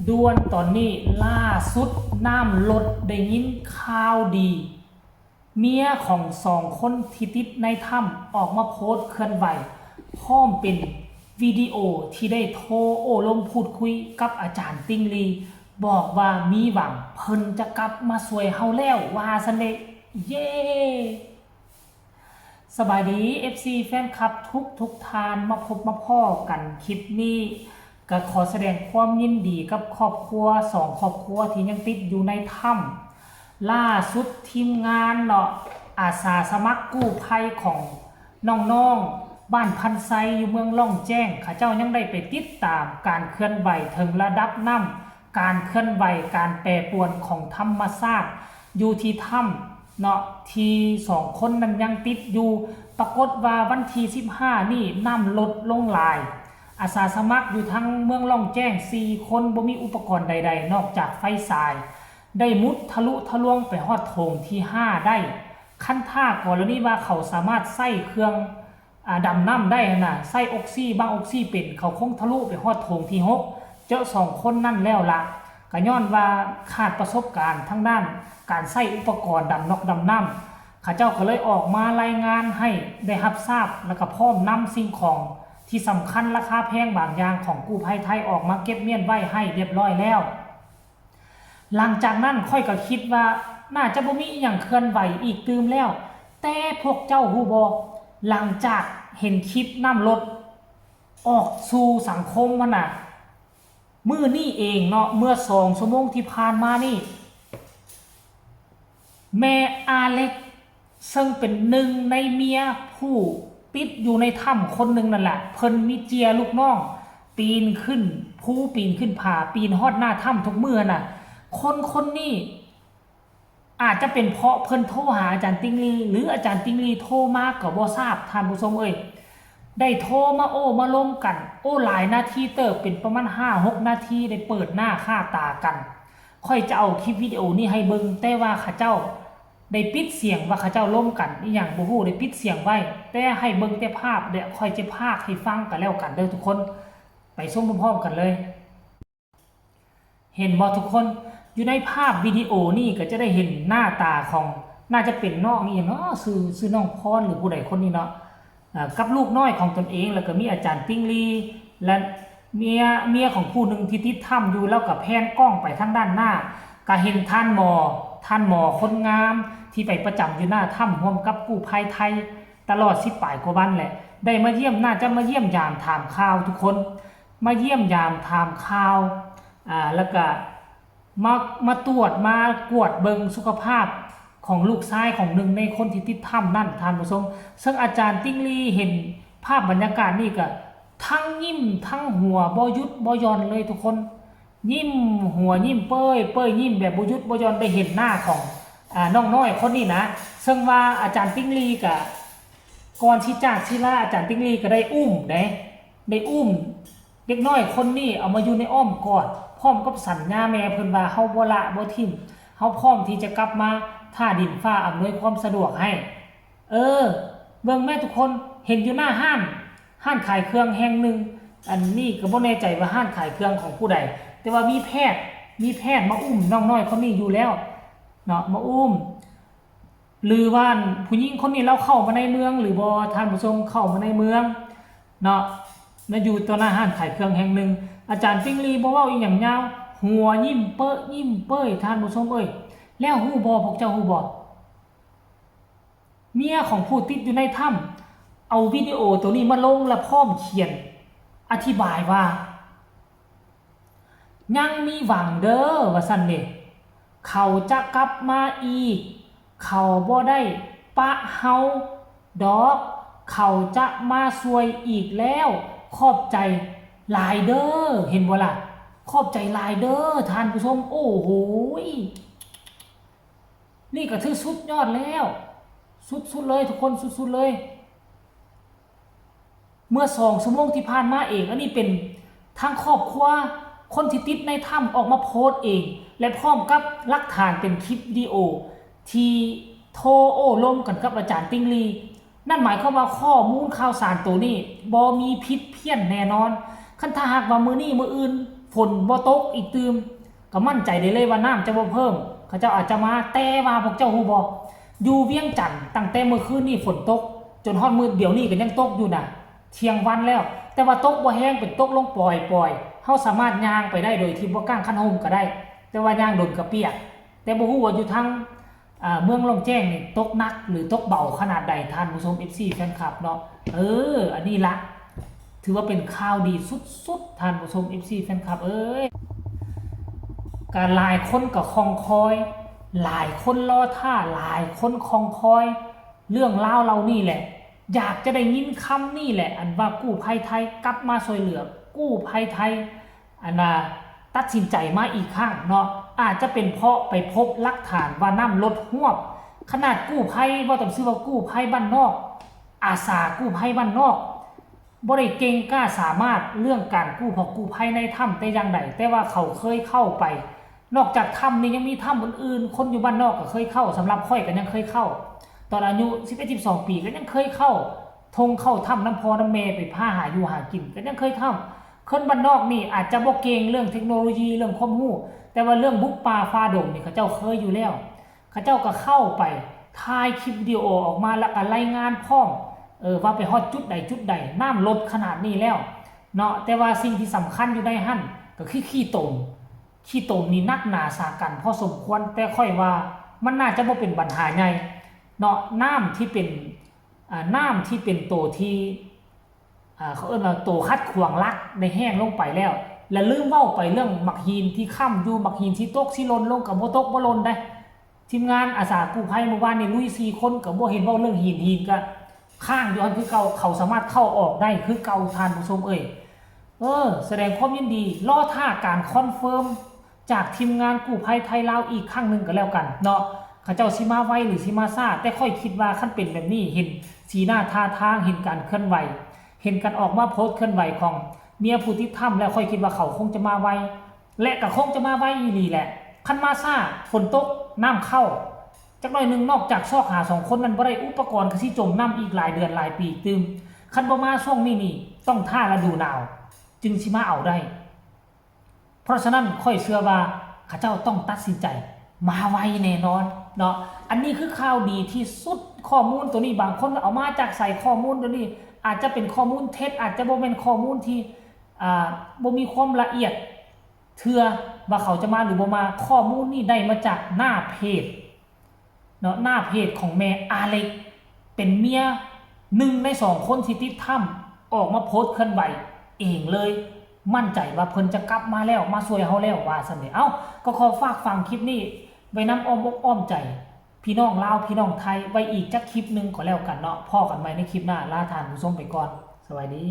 ດ່ວນຕອນນີ້ ລ່າສຸດນ້ຳລົດໄດ້ຍິນຂ່າວດີ, ເມຍຂອງສອງຄົນທີ່ຕິດໃນຖ້ຳອອກມາໂພສເຄື່ອນໄຫວ ພ້ອມເປັນວິດີໂອທີ່ໄດ້ໂທໂອ້ລົມພູດຄຸຍກັບອາຈານຕິ່ງລີ, ບອກວ່າມີຫວັງເພິ່ນຈະກັບມາຊ່ວຍເຮົາແລ້ວ ວ່າຊັ້ນເດ. ເຢ້! ສະບາຍດີ ເອັຟຊີ ແຟນຄລັບທຸກໆທ່ານ, ມາພົບມາພໍ້ກັນຄລິບນີ້ ກໍຂໍສະແດງຄວາມຍິນດີກັບຄອບຄົວ ສອງຄອບຄົວທີ່ຍັງຕິດຢູ່ໃນຖ້ຳ. ລ່າສຸດທີມງານເນາະ ອາສາສະໝັກກູ້ໄພຂອງນ້ອງໆ ບ້ານພັນໄຊ ຢູ່ເມືອງລ່ອງແຈ້ງ ເຂົາເຈົ້າຍັງໄດ້ໄປຕິດຕາມການເຄື່ອນໄຫວເຖິງລະດັບນ້ຳ ການເຄື່ອນໄຫວ ການແປປວນຂອງທຳມະຊາດຢູ່ທີ່ຖ້ຳເນາະ ທີ່ສອງຄົນນັ້ນຍັງຕິດຢູ່. ປາກົດວ່າວັນທີສິບຫ້ານີ້ ນ້ຳລົດລົງຫຼາຍ, ອາສາສະໝັກຢູ່ທາງເມືອງລ່ອງແຈ້ງສີ່ຄົນ ບໍ່ມີອຸປະກອນໃດໆ ນອກຈາກໄຟສາຍ ໄດ້ມຸດທະລຸທະລວງໄປຮອດໂຖງທີຫ້າໄດ້. ຄັນຖ້າກໍລະນີວ່າເຂົາສາມາດໃຊ້ເຄື່ອງ ອາ ດຳນ້ຳໄດ້ຫັ້ນນະ, ໃຊ້ອົກຊີ ບັ້ງອົກຊີເປັນ, ເຂົາຄົງທະລຸໄປຮອດໂຖງທີຫົກ ເຈີສອງຄົນນັ້ນແລ້ວລະ. ກະຍ້ອນວ່າຂາດປະສົບການທາງດ້ານການໃຊ້ອຸປະກອນດຳນອກດຳນ້ຳ, ເຂົາເຈົ້າກໍເລີຍອອກມາລາຍງານໃຫ້ໄດ້ຮັບຊາບ ແລ້ວກໍພ້ອມນຳສິ່ງຂອງທີ່ສຳຄັນລາຄາແພງບາງຢ່າງຂອງກູ້ໄພໄທອອກມາເກັບມ້ຽນໄວ້ໃຫ້ລຽບຮ້ອຍແລ້ວ. ຫຼັງຈາກນັ້ນຂ້ອຍກໍຄິດວ່າໜ້າຈະບໍ່ມີອີ່ຫຍັງເຄື່ອນໄຫວອີກຕື່ມແລ້ວ. ແຕ່ພວກເຈົ້າຮູ້ບໍ່? ຫຼັງຈາກເຫັນຄລິບນ້ຳລົດອອກສູ່ສັງຄົມຫັ້ນນະ, ມື້ນີ້ເອງເນາະ, ເມື່ອສອງຊົ່ວໂມງທີ່ຜ່ານມານີ້ ແມ່ອາເລັກ ເຊິ່ງເປັນໜຶ່ງໃນເມຍຜູ້ຕິດຢູ່ໃນຖ້ຳຄົນໜຶ່ງນັ້ນແຫຼະ, ເພິ່ນມີເຈ້ຍລູກນ້ອງປີນຂຶ້ນພູ ປີນຂຶ້ນຜາ ປີນຮອດໜ້າຖ້ຳທຸກມື້ຫັ້ນນະ. ຄົນຄົນນີ້ອາດຈະເປັນເພາະເພິ່ນໂທຫາອາຈານຕິ່ງລີ ຫຼື ອາຈານຕິ່ງລີໂທມາກໍບໍ່ຊາບ, ທ່ານຜູ້ຊົມເອີຍ. ໄດ້ໂທມາໂອ້ມາລົມກັນ, ໂອ້ ຫຼາຍນາທີເຕີບ, ເປັນປະມານຫ້າຫົກນາທີ, ໄດ້ເປີດໜ້າຄ້າຕາກັນ. ຂ້ອຍຈະເອົາຄລິບວິດີໂອນີ້ໃຫ້ເບິ່ງ, ແຕ່ວ່າເຂົາເຈົ້າ ໄດ້ປິດສຽງ ວ່າເຂົາເຈົ້າລົມກັນອີ່ຫຍັງບໍ່ຮູ້ ໄດ້ປິດສຽງໄວ້, ແຕ່ໃຫ້ເບິ່ງແຕ່ພາບ ແລະ ຂ້ອຍຈະພາກໃຫ້ຟັງກໍແລ້ວກັນເດີທຸກຄົນ. ໄປຊົມພ້ອມໆກັນເລີຍ. ເຫັນບໍ່ທຸກຄົນ? ຢູ່ໃນພາບວິດີໂອນີ້ກໍຈະໄດ້ເຫັນໜ້າຕາຂອງ ໜ້າຈະເປັນນ້ອງອີ່ຫຍັງເນາະ, ຊື່ ຊື່ນ້ອງພອນ ຫຼື ຜູ້ໃດຄົນນີ້ເນາະ, ເອີ ກັບລູກນ້ອຍຂອງຕົນເອງ, ແລ້ວກໍມີອາຈານຕິ່ງລີ ແລະ ເມຍ ເມຍຂອງຜູ້ໜຶ່ງທີ່ຕິດຖ້ຳຢູ່, ລາວກໍແພນກ້ອງໄປທາງດ້ານໜ້າ, ກໍເຫັນທ່ານໝໍ, ທ່ານໝໍຄົນງາມທີ່ໄປປະຈຳຢູ່ໜ້າຖ້ຳຮ່ວມກັບກູ້ໄພໄທຕະຫຼອດສິບປາຍກວ່າວັນແຫຼະ, ໄດ້ມາຢ້ຽມ, ໜ້າຈະມາຢ້ຽມຢາມຖາມຂ່າວທຸກຄົນ, ມາຢ້ຽມຢາມຖາມຂ່າວ, ອາ, ແລ້ວກໍ ມາ ມາຕວດ ມາກວດເບິ່ງສຸຂະພາບຂອງລູກຊາຍຂອງໜຶ່ງໃນຄົນທີ່ຕິດຖ້ຳນັ້ນ ທ່ານຜູ້ຊົມ. ເຊິ່ງອາຈານຕິ່ງລີເຫັນພາບບັນຍາກາດນີ້ກໍທັງຍິ້ມທັງຫົວບໍ່ຢຸດບໍ່ຢ່ອນເລີຍທຸກຄົນ, ຍິ້ມຫົວຍິ້ມເປີຍ ເປີຍຍິ້ມແບບບໍ່ຢຸດບໍ່ຢ່ອນ ໄດ້ເຫັນໜ້າຂອງ ອາ ນ້ອງນ້ອຍຄົນນີ້ນະ. ເຊິ່ງວ່າອາຈານຕິ່ງລີກໍ ກ່ອນຊິຈາກສິລາ ອາຈານຕິ່ງລີກໍໄດ້ອຸ້ມເດ້ ໄດ້ອຸ້ມ ເດັກນ້ອຍຄົນນີ້ເອົາມາຢູ່ໃນອ້ອມກອດ ພ້ອມກັບສັນຍາແມ່ເພິ່ນວ່າ ເຮົາບໍ່ລະບໍ່ຖິ້ມ, ເຮົາພ້ອມທີ່ຈະກັບມາ ຖ້າດິນຟ້າອຳນວຍຄວາມສະດວກໃຫ້. ເອີ ເບິ່ງແມ້ທຸກຄົນ, ເຫັນຢູ່ໜ້າຮ້ານ, ຮ້ານຂາຍເຄື່ອງແຫ່ງໜຶ່ງ, ອັນນີ້ກໍບໍ່ແນ່ໃຈວ່າຮ້ານຂາຍເຄື່ອງຂອງຜູ້ໃດ, ແຕ່ວ່າມີແພດ, ມີແພດມາອຸ້ມນ້ອງນ້ອຍຄົນນີ້ຢູ່ແລ້ວເນາະ, ມາອຸ້ມ. ຫຼືວ່າຜູ້ຍິງຄົນນີ້ລາວເຂົ້າມາໃນເມືອງຫຼືບໍ່ ທ່ານຜູ້ຊົມ, ເຂົ້າມາໃນເມືອງເນາະ, ມາຢູ່ຕໍ່ໜ້າຮ້ານຂາຍເຄື່ອງແຫ່ງໜຶ່ງ. ອາຈານຕິ່ງລີບໍ່ເວົ້າອີ່ຫຍັງຍາວ, ຫົວຍິ້ມເປີ້ຍຍິ້ມເປີ້ຍ ທ່ານຜູ້ຊົມເອີຍ. ແລ້ວຮູ້ບໍ່, ພວກເຈົ້າຮູ້ບໍ່? ເມຍຂອງຜູ້ຕິດຢູ່ໃນຖ້ຳ ເອົາວິດີໂອໂຕນີ້ມາລົງ ແລະ ພ້ອມຂຽນອະທິບາຍວ່າ ຍັງມີຫວັງເດີ ວ່າຊັ້ນເດ. ເຂົາຈະກັບມາອີກ, ເຂົາບໍ່ໄດ້ປະເຮົາດອກ, ເຂົາຈະມາຊ່ວຍອີກແລ້ວ, ຂອບໃຈຫຼາຍເດີ. ເຫັນບໍ່ລະ? ຂອບໃຈຫຼາຍເດີທ່ານຜູ້ຊົມ. ໂອ້ໂຫຍ ນີ້ກໍຖືສຸດຍອດແລ້ວ, ສຸດໆເລີຍທຸກຄົນ, ສຸດໆເລີຍ. ເມື່ອສອງຊົ່ວໂມງທີ່ຜ່ານມາເອງ, ອັນນີ້ເປັນທາງຄອບຄົວຄົນທີ່ຕິດໃນຖ້ຳອອກມາໂພສເອງ ແລະ ພ້ອມກັບຫຼັກຖານເປັນຄລິບວິດີໂອທີ່ໂທໂອ້ລົມກັນກັບອາຈານຕິ່ງລີ. ນັ້ນໝາຍຄວາມວ່າຂໍ້ມູນຂ່າວສານໂຕນີ້ບໍ່ມີຜິດພຽນແນ່ນອນ. ຄັນຖ້າຫາກວ່າມື້ນີ້ມື້ອື່ນ ຝົນບໍ່ຕົກອີກຕື່ມ ກໍໝັ້ນໃຈໄດ້ເລີຍວ່ານ້ຳຈະບໍ່ເພີ່ມ ເຂົາເຈົ້າອາດຈະມາ. ແຕ່ວ່າພວກເຈົ້າຮູ້ບໍ່ ຢູ່ວຽງຈັນຕັ້ງແຕ່ມື້ຄືນນີ້ຝົນຕົກ ຈົນຮອດມື້ດຽວນີ້ກໍຍັງຕົກຢູ່ນະ ທ່ຽງວັນແລ້ວ ແຕ່ວ່າຕົກບໍ່ແຮງ ເປັນຕົກລົງປອຍໆ ເຮົາສາມາດຍ່າງໄປໄດ້ໂດຍທີ່ບໍ່ກາງຄັນຮົ່ມກໍໄດ້ ແຕ່ວ່າຍ່າງດົນກໍປຽກ. ແຕ່ບໍ່ຮູ້ວ່າຢູ່ທາງ ອ່າ ເມືອງລ່ອງແຈ້ງນີ້ຕົກໜັກ ຫຼື ຕົກເບົາຂະໜາດໃດ ທ່ານຜູ້ຊົມ ເອັຟຊີ ແຟນຄລັບເນາະ. ເອີ ອັນນີ້ລະ ຖືວ່າເປັນຂ່າວດີສຸດໆ ທ່ານຜູ້ຊົມ ເອັຟຊີ ແຟນຄລັບເອີຍ. ກະຫຼາຍຄົນກໍຄອງຄອຍ ຫຼາຍຄົນລໍຖ້າ ຫຼາຍຄົນຄອງຄອຍເລື່ອງລາວເຫຼົ່ານີ້ແຫຼະ ຢາກຈະໄດ້ຍິນຄຳນີ້ແຫຼະ ອັນວ່າກູ້ໄພໄທກັບມາຊ່ວຍເຫຼືອ ກູ້ໄພໄທ ອັນວ່າຕັດສິນໃຈມາອີກຄັ້ງເນາະ ອາດຈະເປັນເພາະໄປພົບຫຼັກຖານວ່ານ້ຳລົດຮວບ. ຂະໜາດກູ້ໄພ ເວົ້າຕາມຊື່ວ່າກູ້ໄພບ້ານນອກ ອາສາກູ້ໄພບ້ານນອກ ບໍ່ໄດ້ເກັ່ງກ້າສາມາດເລື່ອງການກູ້ພະກູ້ໄພໃນຖ້ຳແຕ່ຢ່າງໃດ ແຕ່ວ່າເຂົາເຄີຍເຂົ້າໄປ. ນອກຈາກຖ້ຳນີ້ຍັງມີຖ້ຳອື່ນໆ ຄົນຢູ່ບ້ານນອກກໍເຄີຍເຂົ້າ ສຳລັບຂ້ອຍກໍຍັງເຄີຍເຂົ້າ ຕອນອາຍຸສິບເອັດ ສິບສອງປີ ກໍຍັງເຄີຍເຂົ້າ ທົ່ງເຂົ້າຖ້ຳນຳພໍ່ນຳແມ່ ໄປຫາຢູ່ຫາກິນ ກໍຍັງເຄີຍເຂົ້າ. ຄົນບ້ານນອກນີ້ອາດຈະບໍ່ເກັ່ງເລື່ອງເທັກໂນໂລຢີ ເລື່ອງຄວາມຮູ້ ແຕ່ວ່າເລື່ອງບຸກປ່າຝ່າດົງນີ້ເຂົາເຈົ້າເຄີຍຢູ່ແລ້ວ. ເຂົາເຈົ້າກໍເຂົ້າໄປຖ່າຍຄລິບວິດີໂອອອກມາ ແລ້ວກໍລາຍງານພ້ອມ ເອີ ວ່າໄປຮອດຈຸດໃດຈຸດໃດ ນ້ຳລົດຂະໜາດນີ້ແລ້ວເນາະ. ແຕ່ວ່າສິ່ງທີ່ສຳຄັນຢູ່ໃນຫັ້ນກໍຄືຂີ້ຕົມ. ຂີ້ຕົມນີ້ໜັກໜາສາກັນພໍສົມຄວນ ແຕ່ຂ້ອຍວ່າມັນໜ້າຈະບໍ່ເປັນບັນຫາໃຫຍ່ເນາະ. ນ້ຳທີ່ເປັນ ອ່າ ນ້ຳທີ່ເປັນໂຕທີ່ ອ່າ ເຂົາເອີ້ນວ່າໂຕຂັດຂວາງຫຼັກໄດ້ແຫ້ງລົງໄປແລ້ວ. ແລະ ລືມເວົ້າໄປເລື່ອງໝາກຫີນທີ່ຄ້ຳຢູ່ ໝາກຫີນຊິຕົກຊິຫຼົ່ນລົງກໍບໍ່ຕົກບໍ່ຫຼົ່ນໄດ໋. ທີມງານອາສາກູ້ໄພມື້ວານນີ້ລຸຍສີ່ຄົນ ກໍບໍ່ເຫັນເວົ້າເລື່ອງຫີນ ຫີນກໍຄ້າງຢູ່ຫັ້ນຄືເກົ່າ ເຂົາສາມາດເຂົ້າອອກໄດ້ຄືເກົ່າ ທ່ານຜູ້ຊົມເອີຍ. ເອີ ສະແດງຄວາມຍິນດີ ລໍຖ້າການຄອນເຟີມຈາກທີມງານກູ້ໄພໄທລາວອີກຄັ້ງໜຶ່ງກໍແລ້ວກັນເນາະ ເຂົາເຈົ້າຊິມາໄວ ຫຼື ຊິມາຊ້າ. ແຕ່ຂ້ອຍຄິດວ່າຄັນເປັນແບບນີ້ ເຫັນສີໜ້າທ່າທາງ ເຫັນການເຄື່ອນໄຫວ ເຫັນການອອກມາໂພສເຄື່ອນໄຫວຂອງເມຍຜູ້ຕິດຖ້ຳແລ້ວ ຂ້ອຍຄິດວ່າເຂົາຄົງຈະມາໄວ ແລະ ກໍຄົງຈະມາໄວອີ່ຫຼີແຫຼະ. ຄັນມາຊ້າ ຝົນຕົກ ນ້ຳເຂົ້າ ຈັກໜ້ອຍໜຶ່ງ ນອກຈາກຊອກຫາສອງຄົນນັ້ນບໍ່ໄດ້ ອຸປະກອນກໍຊິຈົມນ້ຳອີກຫຼາຍເດືອນຫຼາຍປີຕື່ມ. ຄັນບໍ່ມາຊ່ວງນີ້ນີ້ ຕ້ອງຖ້າລະດູໜາວຈຶ່ງຊິມາເອົາໄດ້. ເພາະສະນັ້ນ ຂ້ອຍເຊື່ອວ່າເຂົາເຈົ້າຕ້ອງຕັດສິນໃຈມາໄວແນ່ນອນເນາະ. ອັນນີ້ຄືຂ່າວດີທີ່ສຸດ. ຂໍ້ມູນໂຕນີ້ ບາງຄົນເອົາມາຈາກໃສ? ຂໍ້ມູນໂຕນີ້ອາດຈະເປັນຂໍ້ມູນເທັດ ອາດຈະບໍ່ແມ່ນຂໍ້ມູນທີ່ ອ່າ ບໍ່ມີຄວາມລະອຽດເທື່ອວ່າເຂົາຈະມາ ຫຼື ບໍ່ມາ. ຂໍ້ມູນນີ້ໄດ້ມາຈາກໜ້າເພຈ ເນາະ ໜ້າເພຈຂອງແມ່ອາເລັກ ເປັນເມຍໜຶ່ງໃນສອງຄົນທີ່ຕິດຖ້ຳ ອອກມາໂພສເຄື່ອນໄຫວເອງເລີຍ ໝັ້ນໃຈວ່າເພິ່ນຈະກັບມາແລ້ວ ມາຊ່ວຍເຮົາແລ້ວ ວ່າຊັ້ນເດ. ເອົ້າ ກໍຂໍຝາກຝັງຄລິບນີ້ໄວ້ນຳອ້ອມອົກອ້ອມໃຈ ພີ່ນ້ອງລາວ ພີ່ນ້ອງໄທ ໄວ້ອີກຈັກຄລິບໜຶ່ງກໍແລ້ວກັນເນາະ. ພໍ້ກັນໃໝ່ໃນຄລິບໜ້າ ລາທ່ານຜູ້ຊົມໄປກ່ອນ. ສະບາຍດີ.